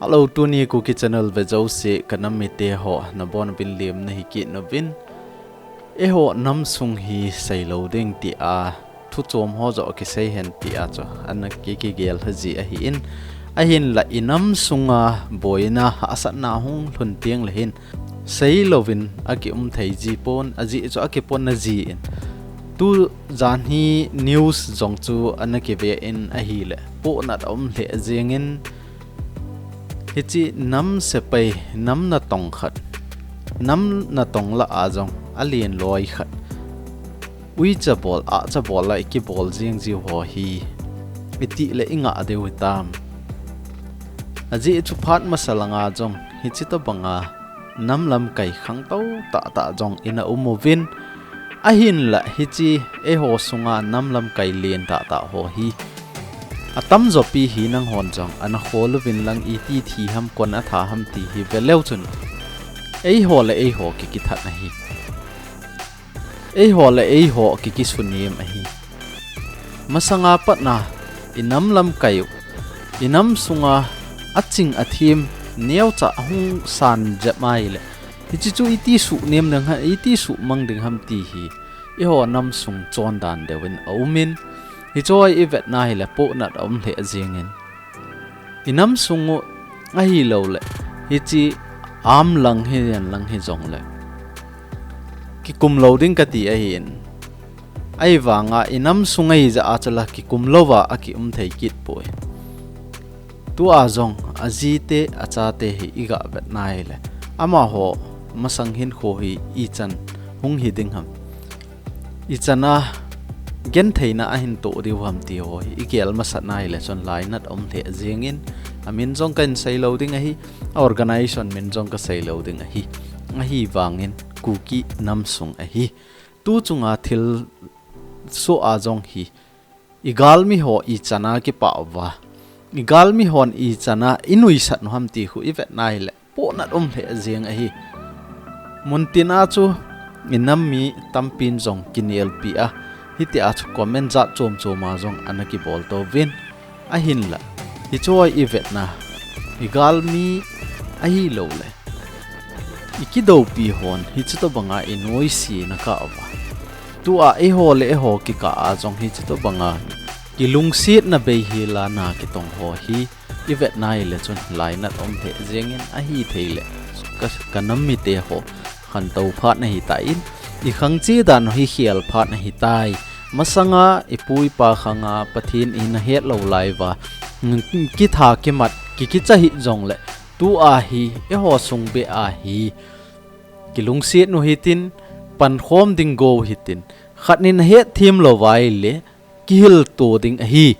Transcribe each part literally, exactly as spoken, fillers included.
Hello, tuni Kuki Channel ve jouse, ka nam mite ho, nabonchauvin lemna hi kit nauvin. Eiho nam sung hi seilou ding tia, thu chom ho joh kisei hen tia chu, ana ki, kigel lha ji ahin. Ahinla i nam sunga boina hahsatna hung lhun teng le hin, seilouvin aki um thei ji pon, ajeh chu aki pon na jin. Tu jan hi news jong chu ana kive in ahile, pohnat aum lheh jengin, hiche nam sepai, nam natong khat, nam natong lah a jong alen loi khat, uicha bol, ahcha bol a i kibol jeng jiu ho hi, itih le i ngah diu hitam. Ajeh chu phat masa langa jong, hiche tobanga nam lamkai khangtou tahtah jong ina um uvin, ahinla hiche eiho sunga nam lamkai len tahtah ho hi, atamjo pi hi nanghon jong ana khol uvin lang iti thi ham kon atha ham ti hi ve leu chun, eiho le eiho kikithat ahi. Eiho le eiho kikisunem ahi. Masanga patna, i nam lamkai u, i nam sunga aching athem, neocha ahung san jep mai le, hiche chu iti suhnem ding ham, iti suhmang ding ham ti hi, eiho nam sung chondan deuvin aumin, hiche hi i vetna hile pohnat aum lheh jengin. I nam sung u ahilou le, hiche am lang hi, jan lang hi jong le, kikum lou ding kati ahin. Ahivanga i nam sung ahi jeh a chu la kikum louva aki um thei kit poi. Tua jong ajite, achate hi i ga vetna hile, amaho masang hinkho hi ichan hung hi ding ham, ichan a gentheina ahin toh diu ham ti ho hi i gel masat na hile chun lainat aum lheh jengin, amin jong kahin seilou ding ahi, a organization min jong kaseilou ding ahi. Ahivangin Kuki nam sung ahi. Tu chunga thilsoh a jong hi, i galmi ho ichan a kipah uva, i galmi hon ichan a i nuisat u ham ti khu i vetna hile, pohnat um lheh jeng ahi. Muntin a chu i nam mi tampin jong kinelpi a, hitia chu comment jat chom chom a jong ana kibol touvin. Ahinla, hiche hi i vetna, i galmi ahilou le, i kidoupi hon hiche tobanga i noise na kah uva, tua eiho le eiho kikah a jong hiche tobanga kilungsetna bei hi la na kitong ho hi i vetna hile chun lainat aum lheh jengin, ahithei le ka, ka nam mite ho khantou phat nahi tan, i khangche dan u hi khel phat nahi tai. Masanga i pu i pa khanga Pathen in ahet lou lai uva, kitha kimat, kikicha hih jong le, tua hi eiho sung beh a hi kilungset u hitin, pankhom ding go hitin, khat nin ahet them lou uva ahile, kihilto ding ahi.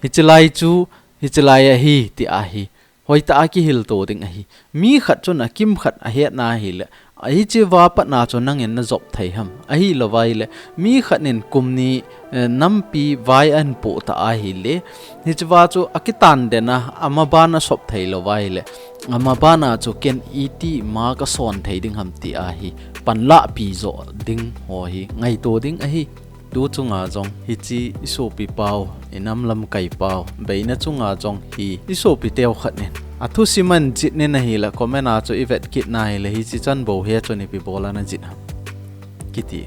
Hiche lai chu, hiche lai ahi, ti ahi. Hoitah a kihilto ding ahi. Mi khat chun akimkhat ahetna hile, hiche va patna chu nangin najop thei ham. Ahilou uva ahile, mi khat nin kum ni, eh, nampi vai ahin poh ta ahile, hiche va chu akitan den a, amaban asop thei lou uva ahile, amaban a chu ken iti ma kason thei ding ham ti ahi. Panlahpi jo ding ho hi ngaito ding ahi. Tu chunga jong hiche i sopi pau, i nam lamkai pau, beina chunga jong hi i sopi teu khat nin, athusim ahin jih nin ahile, comment a chu i vet kit na hile, hiche chan bou hi chun ipi bol ana jih ham, kiti.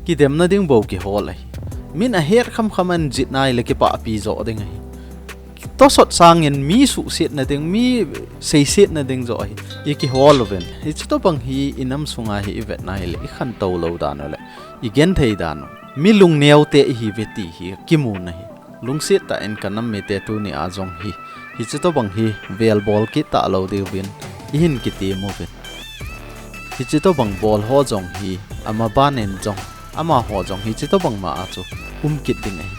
Kidemna ding bou kihol ahi. Min ahet khamkham ahin jih na hile, kipahpi jo ding ahi. Tosot sangin mi suhsetna ding, mi seisetna ding jo ahi. I kihol uvin. Hiche tobang hi i nam sunga hi i vetna hile, i khantou lou dan u le, i genthei dan u, mi lungneo te ihi uve ti hi kimu na hi. Lungset tah in ka nam mite tuni a jong hi, hiche tobang hi vel bol kit talou diuvin i hin kitem uvin. Hiche tobang bol ho jong hi, amaban in jong, amaho jong hiche tobang ma a chu um kit ding ahi.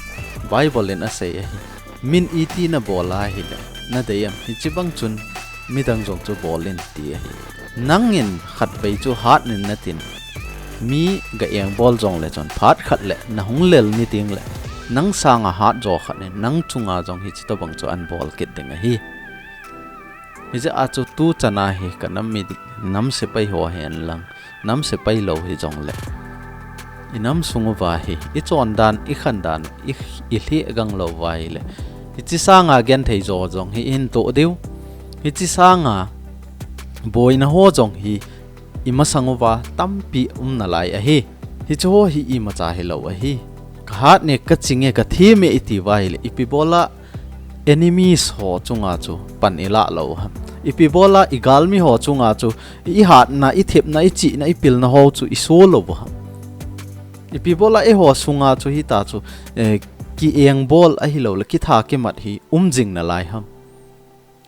Bible in asei ahi. Min iti nabol ahile, nadei em? Hiche bang chun midang jong chu bol in, ti ahi. Nangin khatvei chu hat nin natin, mi ga engbol jong le chun phat khat le nahung lel ni teng le, nang sanga hat jo khat nin nang chunga jong hiche tobang chu ahin bol kit ding ahi. Hijeh a chu tu chan a hi ka nam mi, nam sepai ho hen lang, nam sepai lou hi jong le, i nam sung uva hi, i chondan, i khandan, i, i lheh gang lou uva ahile, hiche sanga genthei jo jong hi i hin toh diu. Hichi sanga boina ho jong hi imasang uva tampi um nalai ahi. Hichi ho hi imacha hilou ahi. Kahat ne, kaching e, kathem e iti uva ahile, ipi bola enemies ho chunga chu pan ilah lou ham? Ipi bola igalmi ho chunga chu ihatna, ithepna, ichihna, ipilna ho chu iso lou ham? Ipi bola eiho sunga chu hita chu, eh, kiengbol ahilouleh kitha kimat hi um jing nalai ham?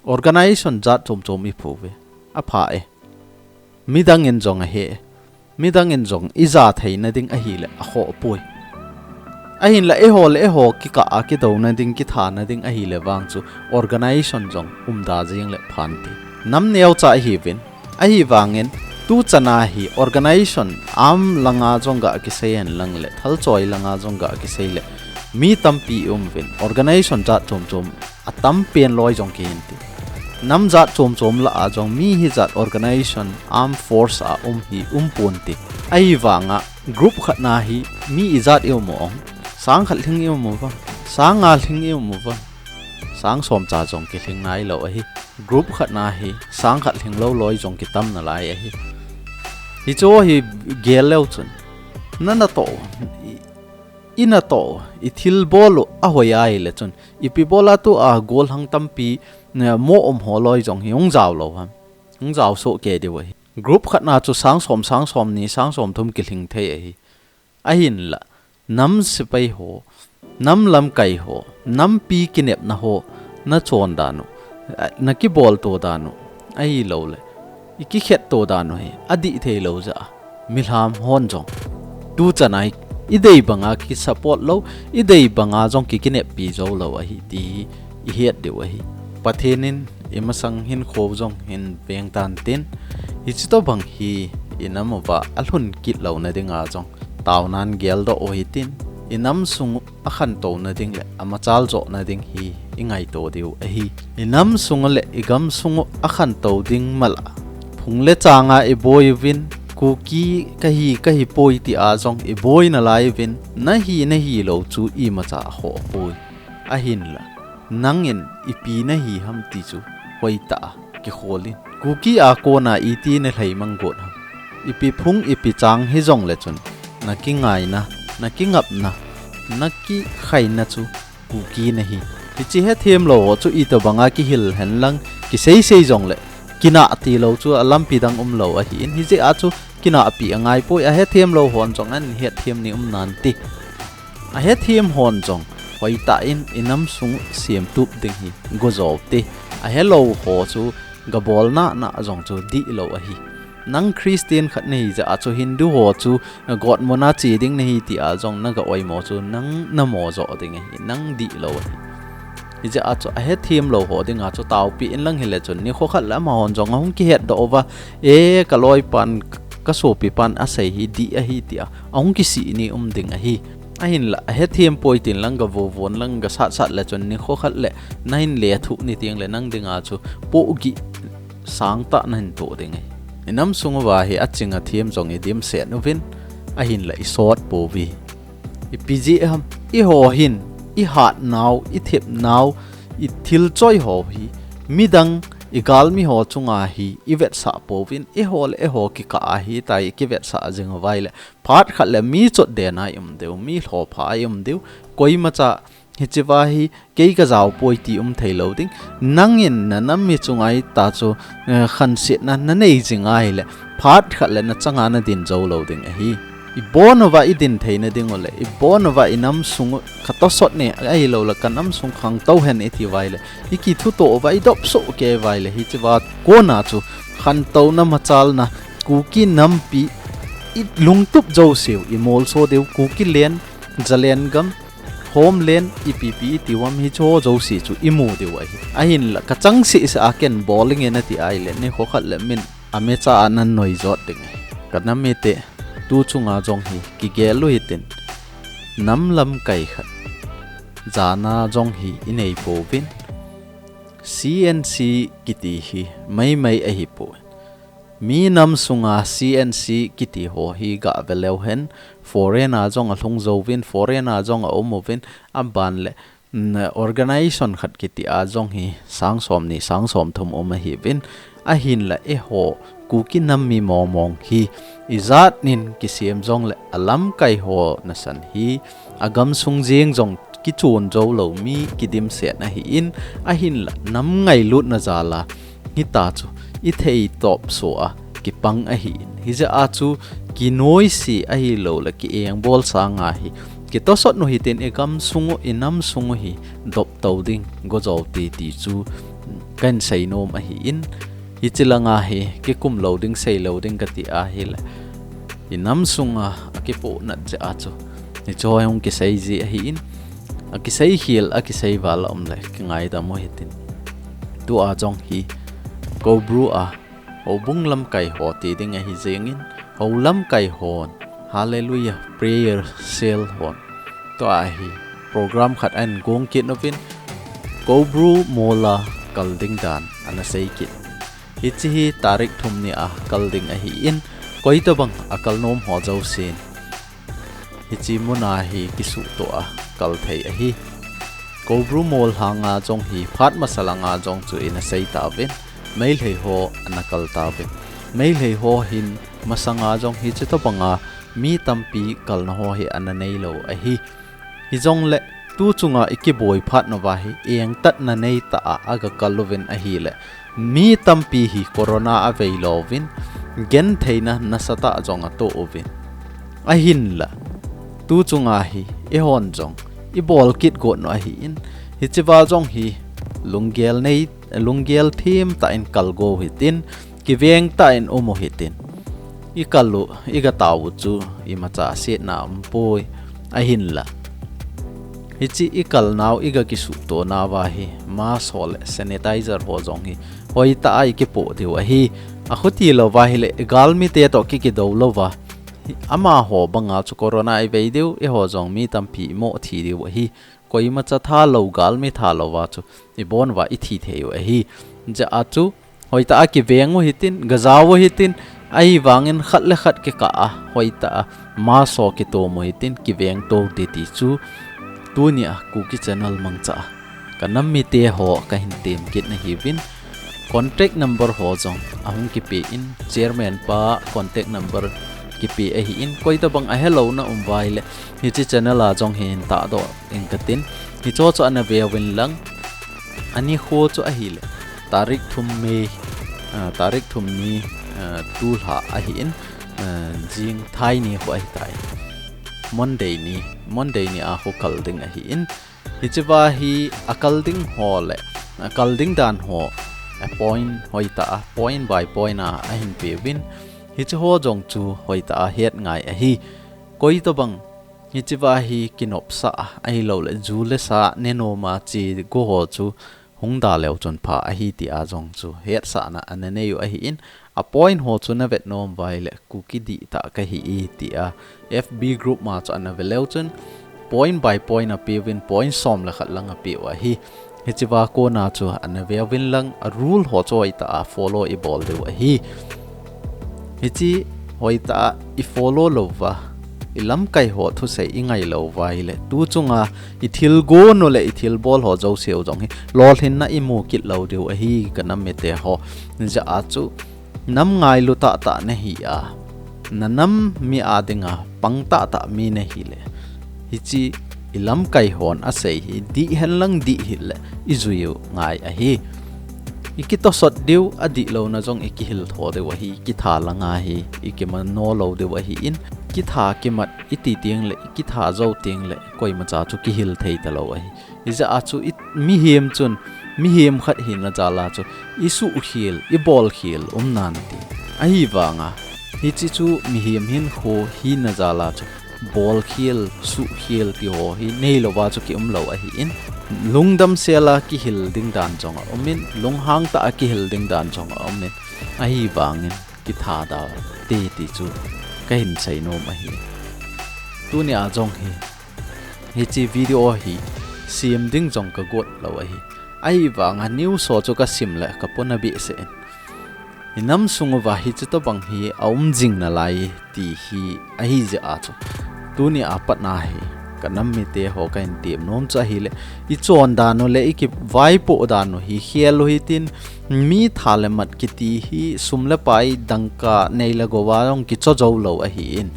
Organization jat chom chom iphu uve. Apha e. Midang in jong ahe e. Midang in jong ija theina ding ahile akhoh poi. Ahinla eiho le eiho kikah a kidouna ding, kithana ding ahile vang chu organization jong umda jing le phan ti. Nam neocha ihiuvin. Ahivangin tuchan a hi organization arm langa jong ga kisei hen lang le, thalchoi langa jong ga kisei le, mi tampi umuvin, organization jat chom chom atam pen loi jong kihin ti. Nam jat chom chom lah a jong mi hijat organization, arm force a um hi um pon ti. Ahivanga group khat na hi mi ijat ium u ong? Sang khat lhing ium u vang, sang nga lhing ium u vang, sang som cha jong kilhing nailou ahi. Group khat na hi sang khat lhing lou loi jong kitam nalai ahi. Hichi ho hi gel leu chun, na natoh, i, inatoh, ithilbol u ahoi ahile chun, ipi bola tua gollhang tampi, eh, mo um ho loi jong hi hung jao lou ham? Hung jao soh kei diu ahi. Group khat na chu sang som, sang som ni, sang som thum kilhing thei ahi. Ahinla, nam sepai ho, nam lamkai ho, nampi kinepna ho, nachon dan u, a, nakibol to dan u, ahilouleh ikikhet to dan u hi adih thei lou jeh a, milham hon jong tuchan a hi idei banga kisupport lou, idei banga jong kikineppi jou lou ahi ti hi ihet diu ahi. Pathen in imasang hinkho jong hin veng tan tin, hichi tobang hi inam uva alhun kit louna dinga jong taonan geldoh u hitin, inam sung u akhantouna ding le amachal johna ding hi ingaito diu ahi. Inam sung u le igam sung u akhantou ding mala, phung le changa iboi uvin, Kuki kahi, kahipoi tia jong iboi nalai uvin, nahi, nahilou chu imacha akhoh poi. Ahinla, nangin ipi nahi ham ti chu hoitah a kikhol in. Kuki a kona iti nalhai mang got ham? Ipi phung, ipi chang hijongle chun, nakingaina, nakingapna, nakikhaina chu Kuki nahi. Hichi hethem lou ho chu itobanga kihil hen lang, kiseisei jongle, kinah tilou chu alampi dang umlou ahin, hijeh a chu kinahpi angaipoi, ahethem lou hon jong ahin hethem ni um nan ti. Ahethem hon jong hoitah in inam sung u semtup ding hi go jou te. Ahelou ho chu gabol nana jong chu dihlou ahi. Nang Christian khat nahi jeh a chu Hindu ho chu gotmuna che ding nahi tia jong naga oimo chu nang namo joh ding ahi, nang dihlou ahi. Hijeh a chu ahethem lou ho dinga chu taopi in lang hile chun nikho khat le amahon jong ahung kihetdoh uva, e, kaloipan, kasopipan asei hi dih ahi tia ahung kisih ni um ding ahi. Ahinla, ahethem poi tin lang gavovon lang gasatsat le chun nikho khat le nahin lethuh ni tengle nang dinga chu pohgih sangtah nahin toh ding ahi. Inam sung uva hi aching athem jong idimset uvin, ahinla isot pouve. Ipi jeh ham? Eiho hin, ihatnau, ithepnau, ithilchoi ho hi midang, igalmi ho chunga hi ivetsah pouvin, eiho le eiho kikah a hitia ikivetsah jing uva ahile, phat khat le mi chotdena i um diu, mi lhopha a i um diu, koimacha hichea hi kei kajaopoi ti um theilou ding. Nangin nanam mi chunga hita chu, eh, khansetna nanei jing ahile, phat khat le nachanga nadin joulou ding ahi. Ibon uva idin theina ding u le, ibon uva inam sung u katosot ne, ahilouleh kanam sung khangtou hen iti uva ahile, ikithutoh uva idopsoh kei uva ahile, hichea kona chu khantouna machalna, Kuki nampi ilungtup jouseu imolso diu, Kuki land, Zalengam, Homeland, ipi ipi iti uvam hicheho jouse chu imu diu ahi. Ahinla, kachangseh seh a ken bol inge nati ahile, nikho khat le min amecha a nanoi jot ding ahi. Kanam mite, tu chunga jong hi kigel u hitin, nam lamkai khat jana jong hi inei pouvin, C N C kiti hi maimai ahipoi. Mi nam sunga C N C kiti ho hi gave leu hen, foreign a jong alhung jouvin, foreign a jong aum uvin, aban le mm, organization khat kiti a jong hi sang som ni, sang som thum um ahiuvin, ahinla eiho Kuki nam mi mong mong hi ijat nin kisem jongle alamkai ho nasan hi agamsung jeng jong kichon jou lou mi kidimset ahin, ahinla nam ngailutna jal a hitia chu ithei topso a kipang ahin, hijeh a chu kinoise ahilouleh kiengbol sanga hi kitosot u hitin, igamsung u, inam sung u hi doptou ding gojou te ti chu kahin seinom ahin, hiche langa hi kikum lou ding, sei lou ding kati ahile, inam sunga akipoh nat jeh a chu hiche ho hi hung kisei ji ahin, akisei khel, akisei val a um le kingaidam u hitin. Tua jong hi Koubru a houbung lamkai ho ti ding ahi jengin, hou lamkai hon Hallelujah Prayer Cell hon tua hi program khat ahin gong kit uvin, Koubru mol a kal ding dan ana sei kit. Hiche hi tarik thum ni a kal ding ahin, koi tobang akal nom ho jousen hiche muna hi kisuhto a kal thei ahi. Koubru mol langa jong hi phat masa langa jong chu ina sei tauvin, Meitei ho ana kal tauvin. Meitei ho hin masanga jong hiche tobanga mi tampi kalna ho hi ana neilou ahi. Hijongle tu chunga ikiboi phat nauva hi engtatna neitah a aga kal uvin ahile, mi tampi hi corona avei louvin, gentheina nasatah jong atoh uvin. Ahinla tu chunga hi eihon jong ibol kit got u ahin, hichea jong hi lunggel nei, lunggel themtah in kal go u hitin, kiveng tah in um u hitin. Ikal u, iga tao u chu imacha setna aumpoi, ahinla hiche ikal nau, iga kisuhto nauva hi mask ho le sanitizer ho jong hi hoitah a ikipoh diu ahi. Akhuti louva ahile igalmite toh kikidou louva, amaho banga chu corona ivei diu, eiho jong mi tampi imoh thi diu ahi. Koimacha thalou, galmi thalouva chu ibon uva ithi thei u ahi. Hijeh a chu hoitah a kiveng u hitin, gajao u hitin, ahivangin khat le khat kikah a hoitah a mask ho kitom u hitin, kiveng to u hite ti chu tunia Kuki Channel mangcha a kanam mite ho kahin tem kit nahiuvin, contact number ho jong ahung kipe in, chairman pa contact number kipe ahin, koi tobang ahelou na um uva ahile hiche channel a jong hin tahdoh inge katin, hicheho chu ana ve uvin lang, anikho chu ahile tarik thum May, ah, tarik thum ni, ah, tulha ahin, ah, jingthai nikho ahitai. Monday ni, Monday ni a khu kal ding ahin, hichea hi akal ding ho le akal ding dan ho, a point hoitah a, point by point a ahin peuvin, hicheho jong chu hoitah a het ngai ahi. Koi tobang hichea hi kinopsah a, ahilouleh ju le sa nenom a che go ho chu hung daleu chun pha ahi tia jong chu hetsahna ana nei u ahin, a point ho chu navet nom uva ahile Kuki dihtah kahi e tia F B group ma chu ana ve leu chun point by point apeuvin, point som le khat lang apeh u ahi. Hichea kona chu ana ve uvin lang, a rule ho chu hoitah a follow ibol diu ahi. Hiche hoitah a ifollow louva, ilamkai ho thusei ingai lou uva ahile tu chunga ithil gon u le ithil bol ho jouse u jong hi lolhinna imu kit lou diu ahi, kanam mite ho. Hijeh a chu nam ngailu tahtah nahi a, nanam mi a dinga pang tahtah mi nahile, hiche ilamkai hon asei hi dih henlang dih hih le ijui u ngai ahi. Ikitosot diu, adihlouna jong ikihil tho diu ahi, ikitha langa hi ikimano lou diu ahin, kitha kimat iti tengle, ikitha jou tengle koimacha chu kihil thei talou ahi. Hijeh a chu i, mihem chun, mihem khat hina jal a chu isuhkhel, ibolkhel um nante. Ahivanga hiche chu mihem hinkho hina jal a chu bolkhel, suhkhel ti ho hi neilouva chu kium lou ahin, lungdam sel a kihil ding dan jong aumin, lunghang tah a kihil ding dan jong aumin, ahivangin kitha da te ti chu kahin seinom ahi. Tunia jong hi hiche video hi sem ding jong kagot lou ahi. Ahivanga news ho chu kasim le kapona behseh in, inam sung uva hiche tobang hi aum jing nalai ti hi ahijeh a chu tunia patna hi Ka nam mite ho ka hin tem nom chu ahile, i chon dan u le i kivaipoh dan u hi khel u hitin, mi tha le mat kiti hi sum le pai dangka nei le gou a jong kicho jou lou ahin.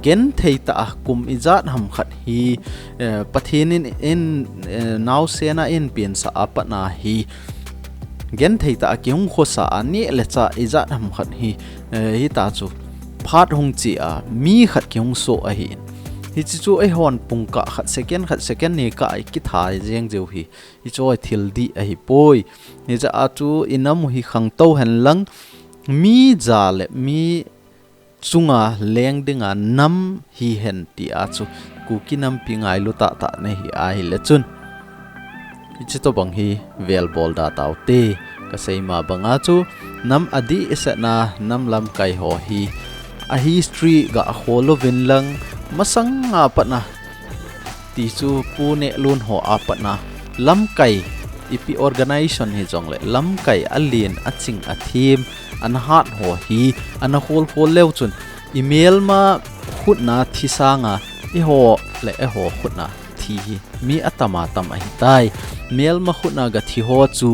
Genthei tah a kum ijat ham khat hi, eh, Pathen in, in, eh, naosen a eihin pensah a pat na hi, genthei tah a kihung khosa a neh le chah ijat ham khat hi, eh, hita chu phat hung che a mi khat kihung soh ahin. Hiche chu eihon pungkah khat, second khat, second ni kah a i kitha jeng jeh u hi, hiche hi thil dih ahipoi. Hijeh a chu i nam u hi khangtou hen lang, mi ja le mi chunga leng dinga nam hihen ti a chu Kuki nampi ngailu tahtah na hi ahile chun, hiche tobang hi velbol da taute. Ka sei ma banga chu nam adih set na nam lamkai ho hi a history ga khol uvin lang, masang a pat na ti chu Pu Nehlun ho a pat na lamkai, ipi organization hijongle lamkai alen, aching athem, ana hat ho hi ana khol khol leu chun, i melma khutna thi sanga eiho le eiho khutna thi hi mi atam atam ahitai. Melma khutna ga thi ho chu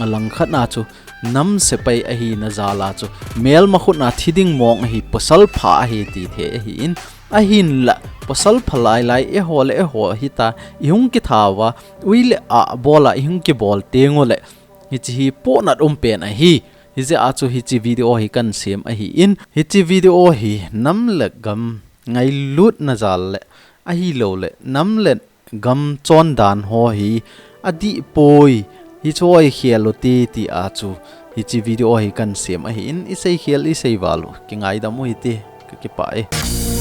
alangkhat na chu nam sepai ahina jal a chu melma khutna thi ding mong ahi, pasal pha ahi ti thei ahin, ahinla pasal pha lai lai eiho le eiho hita i hung kitha uva, ui le ah bol a i hung kibol teng u le, hiche hi pohnat um pen ahi. Hijeh a chu hiche video hi kan sem ahin, hiche video hi nam le gam ngailutna jal le, ahilou le nam le gam chon dan ho hi adih poi, hiche hi khel u te ti a chu hiche video hi kan sem ahin, i sei khel i sei val u kingaidam u hite, ka kipah e.